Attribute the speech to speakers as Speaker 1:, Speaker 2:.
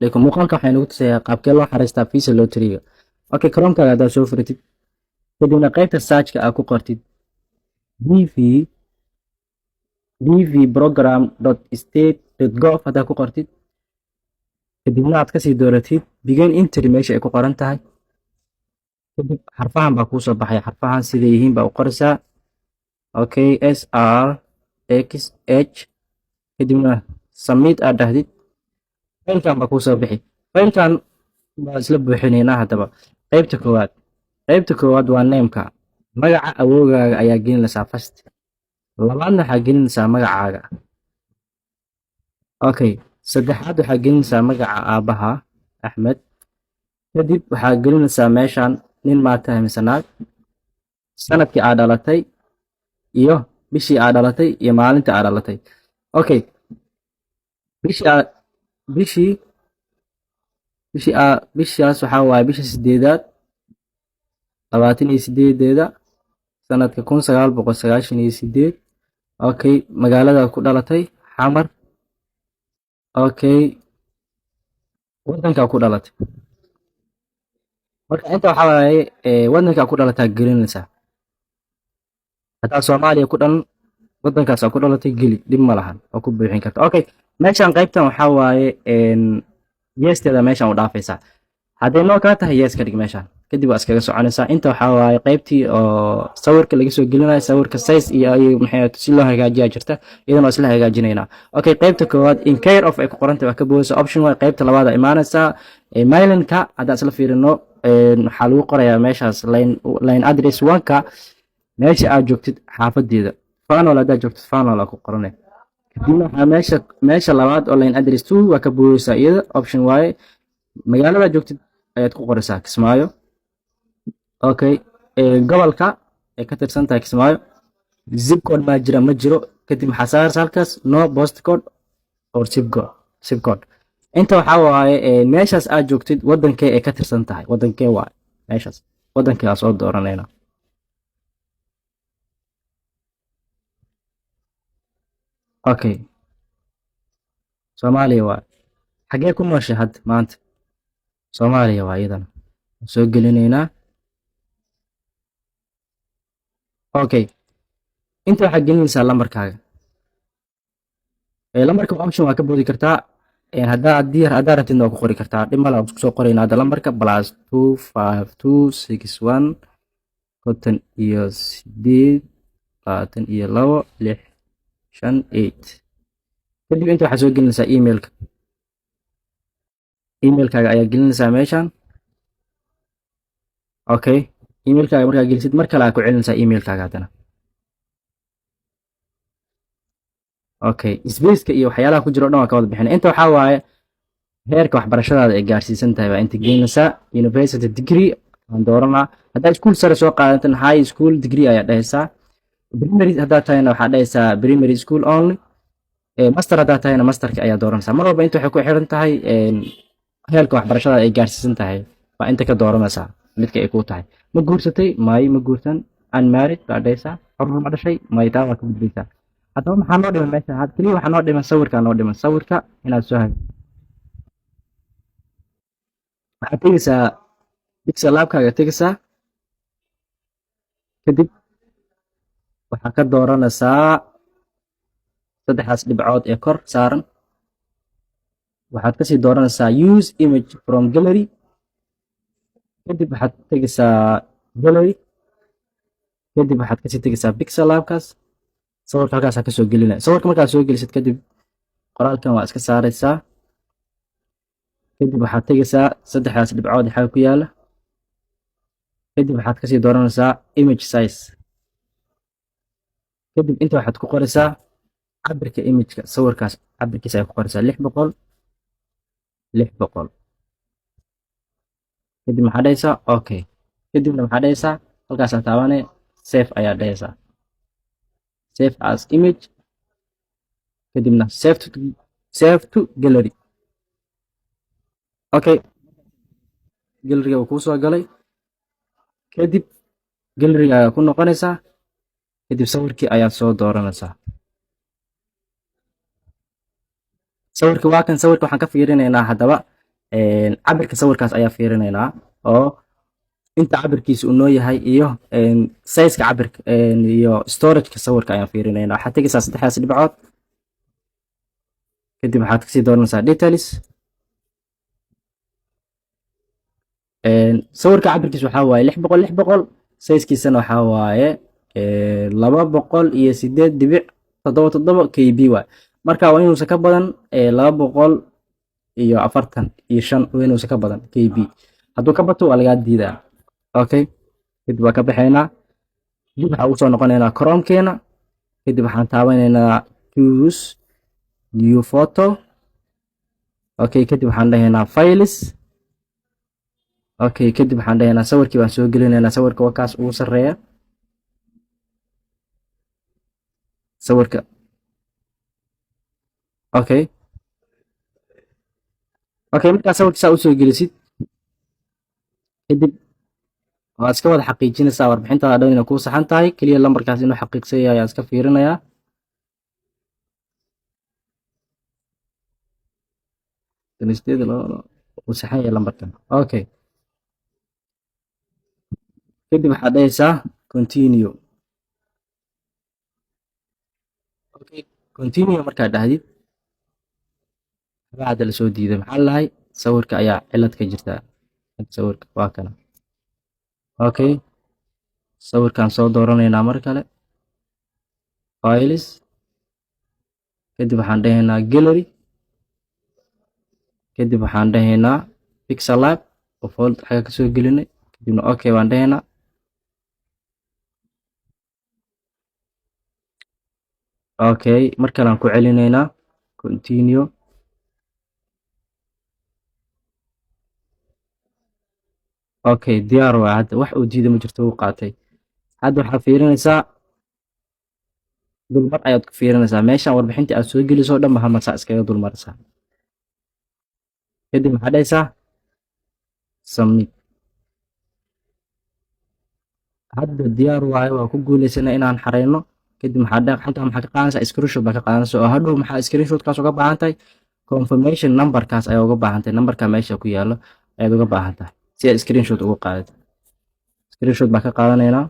Speaker 1: Laakiin muuqaalka waxaa inagu tusayaa qaabkee loo xareystaa visa lottery-ga. Okay, Chrome-kaaga haddaad soo furatid, kadibna qaybta search-ka aad ku qortid DV program state gov haddaad ku qortid, kadibna aad kasii dooratid begin entry meesha ay ku qoran tahay, kadib xarfahan baa kuusoo baxay. Xarfahan siday yihiin baa u qoraysaa. Okay, SRXH, kadibna submit aad dhahdid, faylkan baa kuusoo bixi. Faylkan baa isla buuxinaynaa. Haddaba qaybta koowaad waa name-ka. Magaca awoogaaga ayaa gelinaysaa first. Labaadna waxaa gelinaysaa magacaaga. Okay, saddexaad waxaa gelinaysaa magaca aabbaha, Axmed. Kadib waxaa gelinaysaa meeshan nin maa tahay mise naag, sanadkii aa dhalatay iyo bishii aa dhalatay iyo maalinta aa dhalatay. Okay, bishii aa bishii bishii aa bishaas waxaa waaye bisha sideedaad 28-deeda, sanadka 1998. Okay, magaalada ku dhalatay, Xamar. Okay, wadankaa ku dhalatay. Marka inta waxaa waaye wadankaa ku dhalataa gelinaysaa. Haddaa Soomaaliya ku dhalan, wadankaas aa ku dhalatay geli, dhib ma lahan, waa ku buuxin karta. Okay, meeshan qaybtan waxaa waaye yes-teeda meeshan u dhaafaysaa. Hadday noo kaa tahay, yes ka dhig meeshan, kadib waa iskaga soconaysaa. Inta waxaa waaye qaybtii oo sawirka laga soo gelinayo. Sawirka size iyo maxay si loo hagaajiyaa jirta, iyadana waa isla hagaajinaynaa. Okay, qaybta koowaad in care of ay ku qorantay waa ka boodaysa, option waay. Qaybta labaad aa imaanaysaa, mailing-ka. Haddaan isla fiirino, waxaa lagu qorayaa meeshaas line address one-ka, meesha aad joogtid xaafadeeda. Fanol haddaad joogtid, Fanol aa ku qoranay. Kadibna waxaa meesha labaad oo line address two waa ka boodaysaa, iyada option waaye. Magaalada joogtid ayaad ku qoraysaa, Kismaayo. Okay, gobolka ay ka tirsan tahay, Kismaayo. Zip code maa jira? Ma jiro. Kadib maxaa saaraysa halkaas? No post code or zip code. Zip code inta waxaa waaye meeshaas aad joogtid wadankee ay ka tirsan tahay, wadankee waaye meeshaas, wadankee aa soo dooranayna. Okay, Soomaaliya waaye. Xagee ku nooshay hadda maanta? Soomaaliya waa, iyadana soo gelinaynaa. Okay, inta waxaad gelinaysaa lambarkaaga. Lambarka option, waa ka boodi kartaa. Haddaa rabtidna waa ku qori kartaa, dhib male. Waan isku soo qoraynaa hadda lambarka: +252 61 58 22 658. Kadib inta waxaad soo gelinaysaa emailka. Emailkaaga ayaa gelinaysaa meeshan. Okay, emailkaaga markaa gelisid, mar kale aa ku celinaysaa emailkaaga haddana. Okay, spaceka iyo waxyaalaha ku jira o dhan waa ka wada bixina. Inta waxaa waaye heerka waxbarashadaada ay gaarsiisan tahay baa inta gelinaysaa. University degree aan dooranaa. Haddaa school sare soo qaadatan, high school degree ayaa dhahaysaa. Primary haddaa tahayna, waxaa dhahaysaa primary school only. Master haddaa tahayna, masterka ayaa dooranaysaa. Mar walba inta waxay ku xiran tahay heerka waxbarashada ay gaarsiisan tahay baa inta ka dooranaysaa midka ay kuu tahay. Ma guursatay? May, ma guursan, unmarried baa dhahaysaa. Carruur ma dhashay? May. Taa waa ka gudbaysaa. Haddaba maxaa noo dhiman meesha? Keliya waxaa noo dhiman sawirkaa noo dhiman. Sawirka inaad soo hag, waxaad tegeysaa PixelLab-kaaga tegeysaa. Kadib waxaa ka dooranaysaa saddexdaas dhibcood ee kor saaran. Waxaad kasii dooranaysaa use image from gallery. Kadib waxaad tegeysaa gallery. Kadib waxaad kasii tegeysaa PixelLab-kaas. Sawirka halkaasaa kasoo gelinaya. Sawirka markaad soo gelisid kadib, qoraalkan waa iska saaraysaa. Kadib waxaad tegeysaa saddexdaas dhibcood xagga ku yaala. Kadib waxaad kasii dooranaysaa image size. Kadib inta waxaad ku qoraysaa cabirka imageka. Sawirkaas cabirkiisa ay ku qoraysaa, 600 600. Kadib maxaa dhahaysaa? Okay. Kadibna maxaa dhahaysaa? Halkaasaa taabane, save ayaa dhahaysaa, save as image. Kadibna save to gallery. Okay, galleryga uu kuu soo galay. Kadib galleryga ayaa ku noqonaysaa. Kadib sawirkii ayaad soo dooranaysaa. Sawirka waa kan. Sawirka waxaan ka fiirinaynaa haddaba. Cabirka sawirkaas ayaa fiirinaynaa oo inta cabirkiisa uu noo yahay iyo sizeka cabirka iyo storageka sawirka ayaan fiirinaynaa. Waxaad tegaysaa saddexdaas dhibcood, kadib waxaad kasii dooranaysaa details. Sawirka cabirkiisa waxaa waaye 600 600, sizekiisana waxaa waaye 208.77 KB waay. Marka waa inuusan ka badan 245, waa inuusan ka badan KB. Hadduu ka bato, waa lagaa diidaa. Okay, kadib waa ka baxaynaa. Dib waxaa ugu soo noqonaynaa Chromekeena. Kadib waxaan taabanaynaa choose new photo. Okay, kadib waxaan dhahaynaa files. Okay, kadib waxaan dhahaynaa sawirkii baan soo gelinaynaa. Sawirka waa kaas ugu sarreeya sawirka. Okay, markaa sawirka saa usoo gelisid, kadib waad iska wada xaqiijinaysaa warbixintaada dhan inay kuu saxan tahay. Keliya lambarkaas inuu xaqiiqsan yahay ayaan iska fiirinayaa. 8, uu saxan yahay lambarkan. Okay, kadib waxaad dhahaysaa continue. Okay, continue markaad dhahdid, waxba hadda lasoo diiday. Maxaa lahay? Sawirka ayaa cilad ka jirtaa. Sawirka waa kana. Okay, sawirkaan soo dooranaynaa mar kale, files, kadib waxaan dhahaynaa gallery, kadib waxaan dhahaynaa PixelLab oo folder xaga kasoo gelinay, kadibna okay baan dhahaynaa. Okay, mar kale aan ku celinaynaa continue. Okay, diyaar waa hadda, wax uu diida ma jirto, wuu qaatay. Hadda waxaad fiirinaysaa, dulmar ayaad ku fiirinaysaa meeshan. Warbixintii aad soo geliso dhan ba hal mar saa iskaga dulmaraysaa. Kadib maxaad dhahaysaa? Submit. Hadda diyaar waaye, waa ku guuleysanay inaan xareyno. Kadib maxaa halkan maxaa ka qaadanaysaa? Screenshot baa ka qaadanaysaa. Oo hadhow maxaa screenshotkaas uga baahan tahay? Confirmation numberkaas ayaa uga baahan tahay. Numberka meesha ku yaalo ayaad uga baahan tahay si aad screenshot uga qaadato. Screenshot baa ka qaadanaynaa.